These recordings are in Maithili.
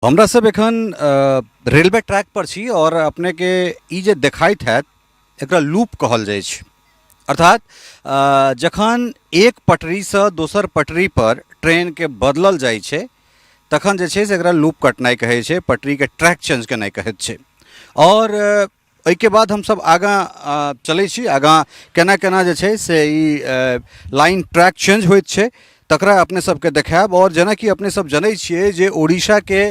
हमरा सब एखन रेलवे ट्रैक पर छी और अपने के ई जे देखाइत हैत एकरा लूप कहल जाइ छै। अर्थात जखन एक पटरीसँ दोसर पटरी पर ट्रेनके बदलल जाइ छै तखन जे छै से एकरा लूप कटनाइ कहै छै, पटरीके ट्रैक चेंज केनाइ कहैत छै। और एहिके बाद हमसब आगाँ चलै छी, आगाँ केना केना जे छै से ई लाइन ट्रैक चेंज होइत छै तकरा अपने सबके देखायब। और जेनाकि अपने सब जनै छियै जे उड़ीसाके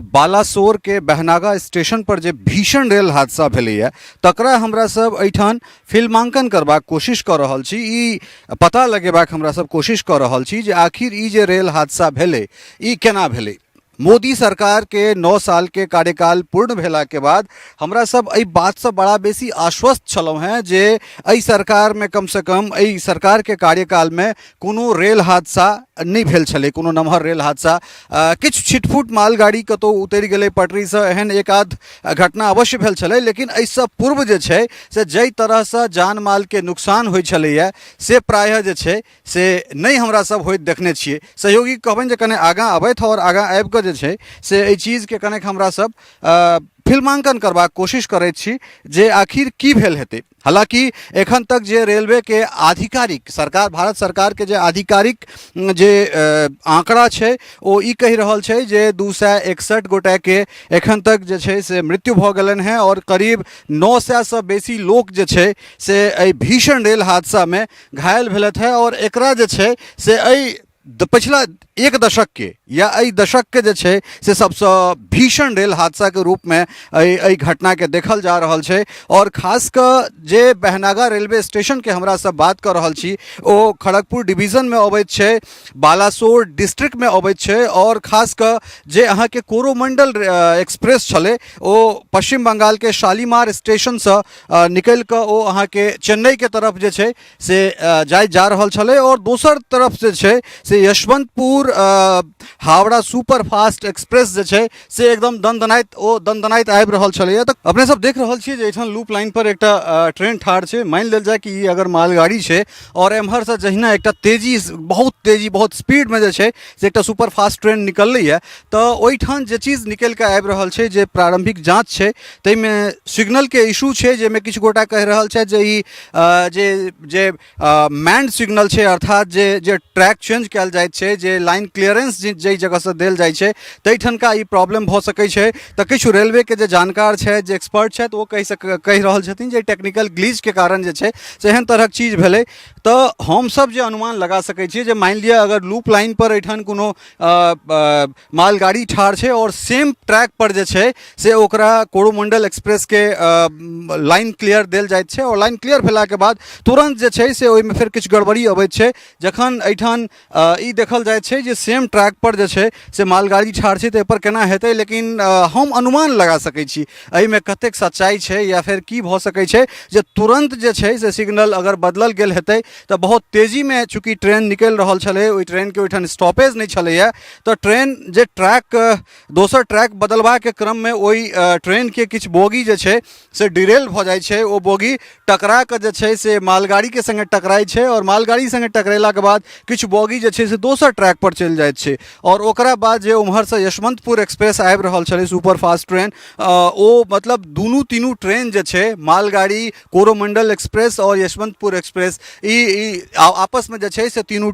बालासोरके बहनागा स्टेशन पर जे भीषण रेल हादसा भेलैए तकरा हमरा सब एहिठाम फिल्मांकन करबाक कोशिश कऽ रहल छी। ई पता लगेबाक हमरा सब कोशिश कऽ रहल छी जे आखिर ई जे रेल हादसा भेलै ई केना भेलै। मोदी सरकार के 9 साल के कार्यकाल पूर्ण भेला के बाद हमरा सब एहि बात से बड़ा बेसी आश्वस्त छलहुँ हेँ जे एहि सरकार में कम से कम एहि सरकार के कार्यकाल में कोनो रेल हादसा नहि भेल छलै, कोनो नमहर रेल हादसा, किछु छिटफुट मालगाड़ी कतहु उतरि गेलै पटरीसँ, एहन एक आध घटना अवश्य भेल छलै, लेकिन एहिसँ पूर्व जे छै से जाहि तरहसँ जान मालके नुकसान होइ छलैए से प्रायः जे छै से नहि हमरा सब होइत देखने छियै। सहयोगी कहबनि जे कने आगाँ अबथि आओर आगाँ आबिकऽ जे छै से एहि चीजके कनेक हमरा सब फिल्मांकन करबाक कोशिश करैत छी जे आखिर की भेल हेतै। हालांकि एखन तक जे रेलवेके आधिकारिक सरकार, भारत सरकारके जे आधिकारिक जे आंकड़ा छै ओ ई कहि रहल छै जे 261 गोटाके एखन तक जे छै से मृत्यु भऽ गेलनि हेँ आओर करीब 900सँ बेसी लोक जे छै से एहि भीषण रेल हादसामे घायल भेलथि हेँ। आओर एकरा जे छै से एहि पछिला एक दशकके या एहि दशकके जे छै से सबसँ भीषण रेल हादसाके रूपमे एहि घटनाके देखल जा रहल छै। आओर खास कऽ जे बहनागा रेलवे स्टेशनके हमरा सब बात कऽ रहल छी ओ खड़गपुर डिवीजनमे अबैत छै, बालासोर डिस्ट्रिक्टमे अबैत छै। आओर खास कऽ जे अहाँके कोरोमंडल एक्सप्रेस छलै ओ पश्चिम बंगालके शालीमार स्टेशनसँ निकलि कऽ ओ अहाँके चेन्नईके तरफ जे छै से जाइत जा रहल छलै। आओर दोसर तरफ जे छै से Yesvantpur Howrah super fast express जे छै से एकदम दनदनाइत ओ दनदनाइत आबि रहल छलैए। तऽ अपने सब देख रहल छियै जे एहिठाम लूप लाइन पर एकटा ट्रेन ठाढ़ छै। मानि लेल जाय कि ई अगर मालगाड़ी छै आओर एम्हरसँ जहिना एकटा तेजी, बहुत तेजी, बहुत स्पीडमे जे छै से एकटा सुपर फास्ट ट्रेन निकललैए तऽ ओहिठाम जे चीज निकलि कऽ आबि रहल छै जे प्रारम्भिक जाँच छै ताहिमे सिग्नलके इशू छै, जाहिमे किछु गोटा कहि रहल छथि जे ई जे जे मैंड सिग्नल छै, अर्थात जे जे ट्रैक चेंज कयल जाइत छै, जे लाइन क्लियरेंस जाहि जगहसँ देल जाइ छै ताहिठनका ई प्रॉब्लम भऽ सकै छै। तऽ किछु रेलवेके जे जानकार छथि, जे एक्सपर्ट छथि, ओ कहि रहल छथिन जे टेक्निकल ग्लिचके कारण जे छै से एहन तरहक चीज भेलै। तऽ हमसब जे अनुमान लगा सकै छियै जे मानि लिअ अगर लूप लाइन पर एहिठाम कोनो मालगाड़ी ठाढ़ छै आओर सेम ट्रैक पर जे छै से ओकरा कोरोमंडल एक्सप्रेसके लाइन क्लियर देल जाइत छै आओर लाइन क्लियर भेलाके बाद तुरन्त जे छै से ओहिमे फेर किछु गड़बड़ी अबैत छै। जखन एहिठाम ई देखल जाइत छै जे सेम ट्रैक पर जे छै से मालगाड़ी ठाढ़ छै तऽ एहिपर केना हेतै, लेकिन हम अनुमान लगा सकै छी एहिमे कतेक सच्चाइ छै या फेर की भऽ सकै छै जे तुरन्त जे छै से सिग्नल अगर बदलल गेल हेतै तऽ बहुत तेजीमे चूँकि ट्रेन निकलि रहल छलै, ओहि ट्रेनके ओहिठाम स्टॉपेज नहि छलैए, तऽ ट्रेन जे ट्रैक दोसर ट्रैक बदलबाके क्रममे ओहि ट्रेनके किछु बोगी जे छै से डिरेल भऽ जाइ छै। ओ बोगी टकरा कऽ जे छै से मालगाड़ीके सङ्गे टकराइ छै आओर मालगाड़ी सङ्गे टकरेलाके बाद किछु बोगी जे छै से दोसर ट्रैक पर चलि जाइत छै। आओर ओकरा बाद जे ओम्हरसँ यशवंतपुर एक्सप्रेस आबि रहल छलै सुपर फास्ट ट्रेन, ओ मतलब दुनू तीनू ट्रेन जे छै मालगाड़ी, कोरोमंडल एक्सप्रेस आओर यशवंतपुर एक्सप्रेस, ई आपसमे जे छै से तीनू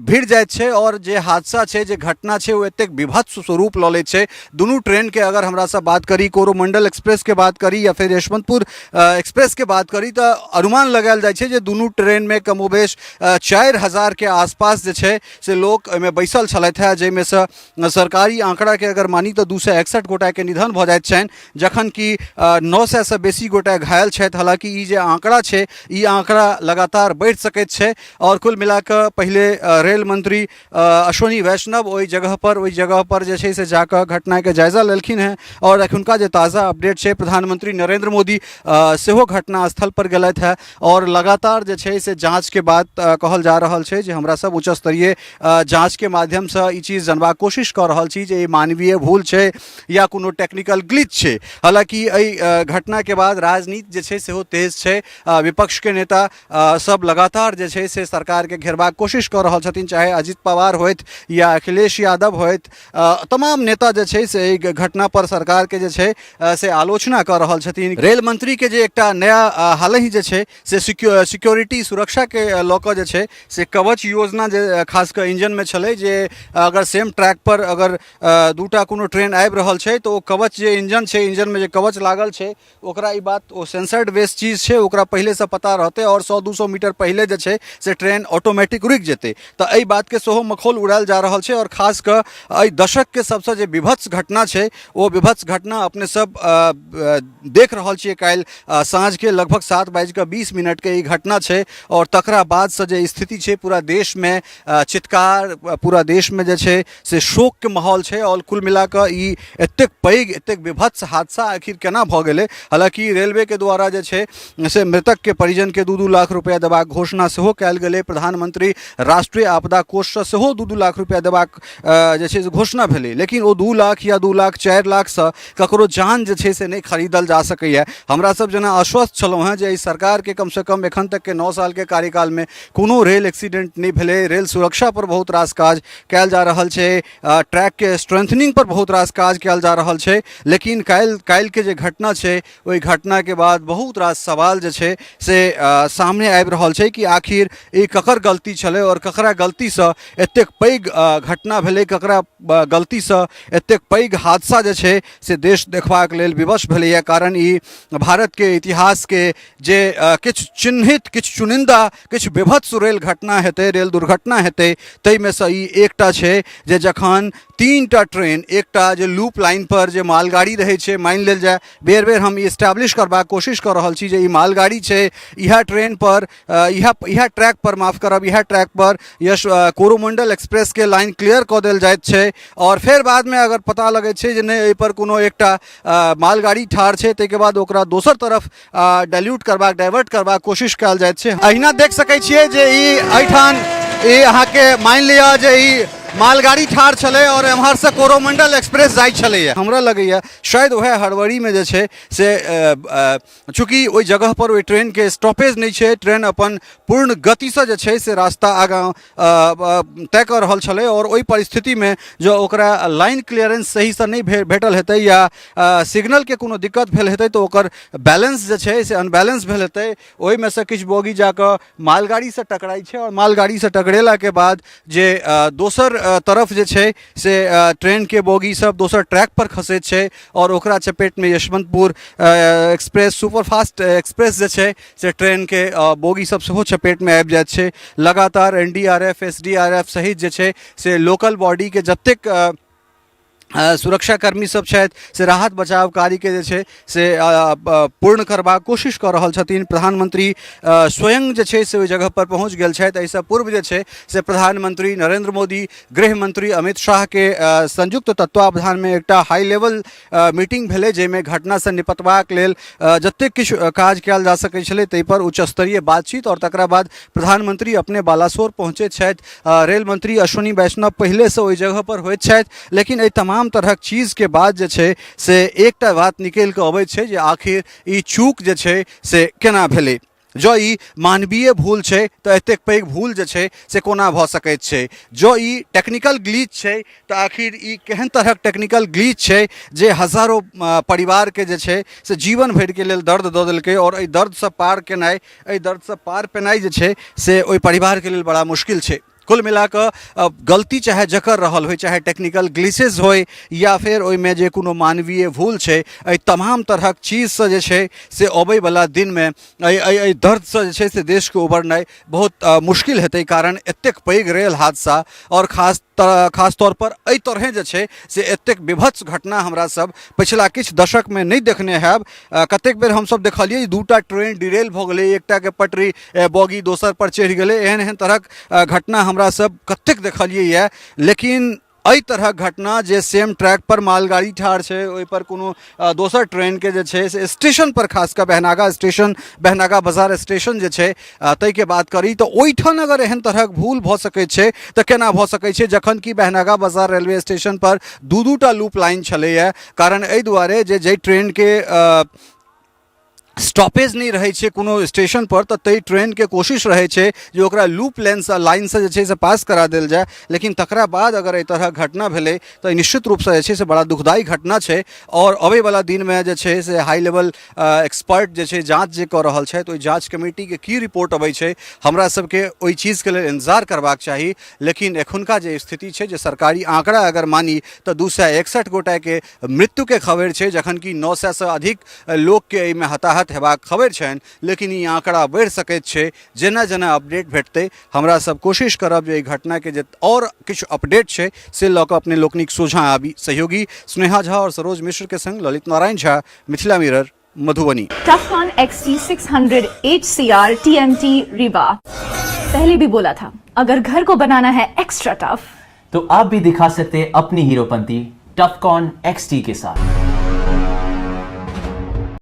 भिड़ जाइत छै आओर जे हादसा छै, जे घटना छै, ओ एतेक विभत्स स्वरूप लऽ लैत छै। दुनू ट्रेनके अगर हमरा सब बात करी, कोरोमंडल एक्सप्रेसके बात करी या फेर यशवंतपुर एक्सप्रेसके बात करी, तऽ अनुमान लगायल जाइ छै जे दुनू ट्रेनमे कमोबेश 4000के आसपास जे छै से लोक एहिमे बैसल छलथि हेँ, जाहिमे सँ सरकारी आंकड़ाके अगर मानी तऽ 261 गोटाके निधन भऽ जाइत छनि, जखन कि 900सँ बेसी गोटा घायल छथि। हालाँकि ई जे आंकड़ा छै ई आंकड़ा लगातार बढ़ि सकैत छै। आओर कुल मिलाकऽ पहिले रेल मंत्री अश्विनी वैष्णव ओहि जगह पर जे छै से जाकऽ घटनाके जायजा लेलखिन हेँ आओर एखुनका जे ताज़ा अपडेट छै, प्रधानमंत्री नरेंद्र मोदी सेहो घटना स्थल पर गेलथि हेँ आओर लगातार जे छै से जाँचके बात कहल जा रहल छै जे हमरा सब सब उच्च स्तरीय जाँचके माध्यमसँ ई चीज जानबाक कोशिश कऽ रहल छी जे ई मानवीय भूल छै या कोनो टेक्निकल ग्लिच छै। हालाँकि एहि घटनाके बाद राजनीति जे छै सेहो तेज छै। विपक्षके नेता सब लगातार जे छै से सरकारके घेरबाक कोशिश कऽ रहल छथिन, चाहे अजित पवार होथि या अखिलेश यादव होथि, तमाम नेता जे छै से एहि घटना पर सरकारके जे छै से आलोचना कऽ रहल छथिन। रेल मंत्रीके जे एकटा नया हालहि जे छै से सिक्योरिटी सुरक्षाके लऽ कऽ जे छै से कवच योजना जे खास कऽ इंजनमे छलै जे अगर सेम ट्रैक पर अगर दूटा कोनो ट्रेन आबि रहल छै तऽ ओ कवच जे इंजन छै, इंजनमे जे कवच लागल छै, ओकरा ई बात ओ सेंसर्ड बेस चीज छै, ओकरा पहिलेसँ पता रहतै आओर 100-200 मीटर पहिले जे छै से ट्रेन ऑटोमेटिक रुकि जेतै। तऽ एहि बातके सेहो मखौल उड़ायल जा रहल छै। आओर खास कऽ एहि दशकके सबसँ जे विभत्स घटना छै ओ विभत्स घटना अपने सब देख रहल छियै। काल्हि साँझके लगभग 7:20 के ई घटना छै आओर तकरा बादसँ जे स्थिति छै, पूरा देशमे चित्कार, पूरा देशमे जे छै से शोकके माहौल छै। आओर कुल मिला कऽ ई एतेक पैघ, एतेक विभत्स हादसा आखिर केना भऽ गेलै? हालाँकि रेलवेके द्वारा जे छै से मृतकके परिजनके 2-2 लाख रुपैआ देबाक घोषणा सेहो कयल गेलै। प्रधानमंत्री राष्ट्रीय आपदा कोषसँ सेहो 2-2 लाख रुपैआ देबाक जे छै से घोषणा भेलै, लेकिन ओ 2 लाख या 2 लाख 4 लाखसँ ककरो जान जे छै से नहि खरीदल जा सकैए। हमरा सब जेना आश्वस्त छलहुँ हेँ जे एहि सरकारके कमसँ कम एखन तकके 9 सालके कार्यकालमे कोनो रेल एक्सीडेंट नहि भेलै, रेल सुरक्षा पर बहुत रास काज कयल जा रहल छै, ट्रैकके स्ट्रेंथनिंग पर बहुत रास काज कयल जा रहल छै, लेकिन काल्हिके जे घटना छै, ओहि घटनाके बाद बहुत रास सवाल जे छै से सामने आबि रहल छै कि आखिर ई ककर गलती छलै आओर ककरा गलतीसँ एतेक पैघ घटना भेलै, ककरा गलतीसँ एतेक पैघ हादसा जे छै से देश देखबाक लेल विवश भेलैए। कारण ई भारतके इतिहासके जे किछु चिन्हित, किछु चुनिंदा, किछु विभत्स रेल घटना हेतै, रेल दुर्घटना हेतै, ताहिमे सँ ई एकटा छै जे जखन तीनटा ट्रेन एकटा जे लूप लाइन पर जे मालगाड़ी रहै छै, मानि लेल जाय, बेर बेर हम ई एस्टैब्लिश करबाक कोशिश कऽ रहल छी जे ई मालगाड़ी छै, इएह ट्रेन पर, इएह इएह ट्रैक पर, माफ करब, इएह ट्रैक पर यश कोरोमंडल एक्सप्रेसके लाइन क्लियर कऽ देल जाइत छै आओर फेर बादमे अगर पता लगै छै जे नहि, एहिपर कोनो एकटा मालगाड़ी ठाढ़ छै, ताहिके बाद ओकरा दोसर तरफ डाइल्यूट करबाक, डाइवर्ट करबाक कोशिश कयल जाइत छै। अहिना देख सकै छियै जे ई एहिठाम ई अहाँके मानि लिअ जे ई मालगाड़ी ठाढ़ छलै आओर एम्हरसँ कोरोमंडल एक्सप्रेस जाइ छलैए। हमरा लगैए शायद वएह हड़बड़ीमे जे छै से, चूँकि ओहि जगह पर ओहि ट्रेनके स्टॉपेज नहि छै, ट्रेन अपन पूर्ण गतिसँ जे छै से रास्ता आगाँ तय कऽ रहल छलै आओर ओहि परिस्थितिमे जँ ओकरा लाइन क्लियरेंस सहीसँ नहि भेटल हेतै या सिग्नलके कोनो दिक्कत भेल हेतै, तऽ ओकर बैलेंस जे छै से अनबैलेंस भेल हेतै। ओहिमे सँ किछु बोगी जाकऽ मालगाड़ीसँ टकराइ छै आओर मालगाड़ीसँ टकरेलाके बाद जे दोसर तरफ जे छै से ट्रेनके बोगी सब दोसर ट्रैक पर खसैत छै आओर ओकरा चपेटमे यशवंतपुर एक्सप्रेस, सुपरफास्ट एक्सप्रेस जे छै से ट्रेनके बोगी सब सेहो चपेटमे आबि जाइत छै। लगातार NDRF, SDRF सहित जे छै से लोकल बॉडीके जतेक सुरक्षाकर्मी सब छथि से राहत बचाव कार्यके जे छै से पूर्ण करबाक कोशिश कऽ रहल छथिन। प्रधानमंत्री स्वयं जे छै से ओहि जगह पर पहुँच गेल छथि। एहिसँ पूर्व जे छै से प्रधानमंत्री नरेंद्र मोदी, गृह मंत्री अमित शाहके संयुक्त तत्वावधानमे एकटा हाई लेवल मीटिंग भेलै, जाहिमे घटनासँ निपटबाक लेल जतेक किछु काज कयल जा सकै छलै ताहिपर उच्च स्तरीय बातचीत आओर तकरा बाद प्रधानमंत्री अपने बालासोर पहुँचैत छथि। रेल मंत्री अश्विनी वैष्णव पहिलेसँ ओहि जगह पर होइत छथि, लेकिन एहि तमाम तरहक चीजके बाद जे छै से एकटा बात निकलि कऽ अबैत छै जे आखिर ई चूक जे छै से केना भेलै? जँ ई मानवीय भूल छै तऽ एतेक पैघ भूल जे छै से कोना भऽ सकैत छै? जँ ई टेक्निकल ग्लिच छै तऽ आखिर ई केहन तरहक टेक्निकल ग्लिच छै जे हजारो परिवारके जे छै से जीवन भरिके लेल दर्द दऽ देलकै? आओर एहि दर्दसँ पार केनाइ, एहि दर्दसँ पार पेनाइ जे छै से ओहि परिवारके लेल बड़ा मुश्किल छै। कुल मिला कऽ गलती चाहे जकर रहल होइ, चाहे टेक्निकल ग्लिचेज होइ या फेर ओहिमे जे कोनो मानवीय भूल छै, एहि तमाम तरहक चीजसँ जे छै से अबैवला दिनमे एहि एहि एहि दर्दसँ जे छै से देशके उबरनाइ बहुत मुश्किल हेतै। कारण एतेक पैघ रेल हादसा आओर खास तौर पर एहि तरहें जे छै से एतेक विभत्स घटना हमरा सब पछिला किछु दशकमे नहि देखने हैब। कतेक बेर हमसब देखलियै दूटा ट्रेन डिरेल भऽ गेलै, एकटाके पटरी बोगी दोसर पर चढ़ि गेलै, एहन एहन तरहक घटना हमरा सब कतेक देखलियै यऽ, लेकिन एहि तरहक घटना जे सेम ट्रैक पर मालगाड़ी ठाढ़ छै, ओहिपर कोनो दोसर ट्रेनके जे छै से स्टेशन पर, खास कऽ बहनागा स्टेशन, बहनागा बाजार स्टेशन जे छै ताहिके बात करी तऽ ओहिठाम अगर एहन तरहक भूल भऽ सकै छै तऽ केना भऽ सकै छै, जखन कि बहनागा बाजार रेलवे स्टेशन पर दू 2 टा लूप लाइन छलैए। कारण एहि दुआरे जे जाहि ट्रेनके स्टॉपेज नहि रहै छै कोनो स्टेशन पर, तऽ ताहि ट्रेनके कोशिश रहै छै जे ओकरा लूप लाइनसँ जे छै से पास करा देल जाय। लेकिन तकरा बाद अगर एहि तरहक घटना भेलै तऽ निश्चित रूपसँ जे छै से बड़ा दुखदायी घटना छै। आओर अबैवला दिनमे जे छै से हाई लेवल एक्सपर्ट जे छै जाँच जे कऽ रहल छथि, ओहि जाँच कमिटीके की रिपोर्ट अबै छै, हमरा सबके ओहि चीजके लेल इंतजार करबाक चाही। लेकिन एखुनका जे स्थिति छै, जे सरकारी आंकड़ा अगर मानी तऽ 261 गोटाके मृत्युके खबरि छै, जखन कि 900सँ अधिक लोकके एहिमे हताहत हेबाक खबरि छनि। लेकिन ई आंकड़ा बढ़ि सकैत छै। जेना जेना अपडेट भेटतै, हमरा सब कोशिश करब जे एहि घटनाके जे आओर किछु अपडेट छै से लऽ कऽ अपने लोकनिक सोझाँ आबी। सहयोगी स्नेहा झा और सरोज मिश्र के संग Lalit Narayan Jha, Mithila Mirror, Madhubani. Tufcon XT600 HCR TMT Rebar। पहले भी बोला था, अगर घर को बनाना है एक्स्ट्रा टफ, तो आप भी दिखा सकते हैं अपनी हीरोपंती टफकॉन XT के साथ।